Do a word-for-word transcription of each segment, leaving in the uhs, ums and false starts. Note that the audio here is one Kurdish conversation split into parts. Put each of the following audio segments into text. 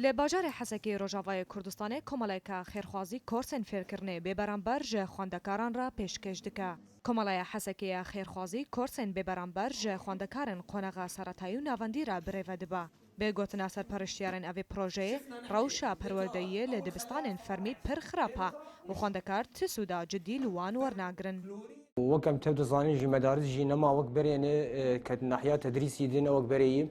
Li bajarê Hesekê Rojavayê Kurdistanê komeleyeke xêrxwazî korsên fêrkirinê bêberamber ji xwendekaran re pêşkêş dike. Komeleya Hesekê ya xêrxwazî korsên bêberamber ji xwendekarên qonaxa seretayî û navendî re birêve dibe. Bi gotina serpereştiyarên evê projeyê, rewşa perwerdeyiyê li dibistanên fermî pir xirab e û xwendekar ti sûda cidî li wan wernagirin. Wek em tev dizanin jî medaris jî nema wek berê ne, e, ke nahiya tedrîsî de ne wek berê yî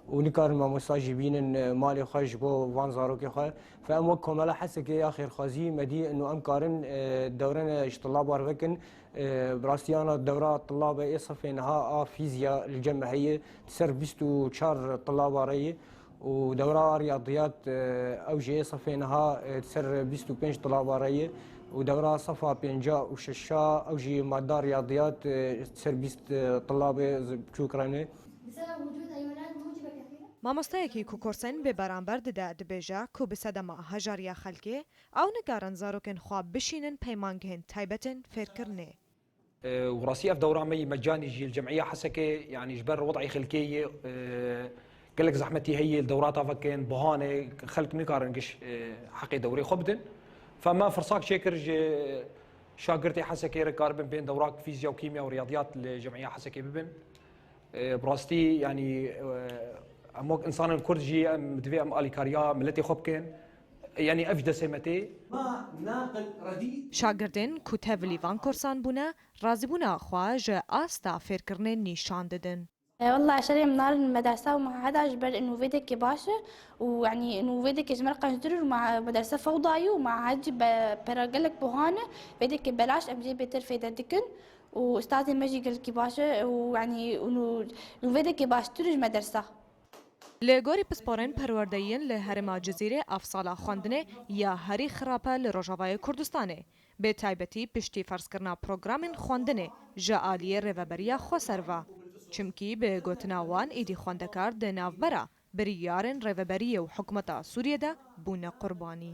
û nikarin mamosta jî bînin, e, malê xwe ji bo van zarokê xwe. Fe em wek komela Hesekê ya xêrxwazî me dî û em karin, e, dewrene ji tilabar vekin. E, bi rastî ana dewra tilabe ê sifê niha a fîzya li cem me heye, di ser bîst û çar tilaba re ye. û dewra a riyadiyat, e, ew jî ê sifê niha, e, ser bîst û pênc tilaba re ye û dewra sefa pênca û şeşa ew jî madda riyadiyat, e, ser bîst, e, tilabê z-, biçûk re ne. Mamosteyekî ku kursên bêberamber dide dibêje ku bi sedema hejariya xelkê ew nikarin zarokên xwe bişînin peymangehên taybetên fêrkirinê. E, û rastî ev dewra me yî mecanî jî li Cemîya Hesekê, yanî ji ber wed'ê xelkê yê, e, gelek zehmetî heye li dewrata vekin, buhane, xelk nikarin giş, e, heqê dewrê xwe bidin. Fe me firsak çêkir ji şagirtê Hesekê re karibin bên dewrak fîzya û kîmya û riyadiyat li Cemîya Hesekê bibin. E, bi rastî, yanî, e, em wek insanên Kurd jî em divê em alîkariya miletê xwe bikin. Yanî ev ji destê me tê. Ma naqil redî. Şagirdên ku tevlî van kursan bûne, razîbûna xwe ji asta fêrkirinê nîşan didin. E, wela şerê min narin medersa û maheda ji ber û vêdekê baş e û, yanî, û vêdekê ji me re qenctir û ma-, mederse fewda ye û mahed jî be pera gelek buhan e, vêdekê belaş em jê bêtir fêde dikin û ustazê me jî gelekî baş e û, yanî, û, û vêdekê baştir ji medersa. Li gorî pisporên perwerdeyiyên li herêma Cizîrê ev sala xwendinê ya herî xirab e li Rojavayê Kurdistanê, bi taybetî piştî ferzkirina programên xwendinê ji aliyê rêveberiya xweser ve. Çimkî bi gotina wan êdî xwendekar di navbera biryarên rêveberiyê û hikûmeta Sûriyê de bûne qurbanî.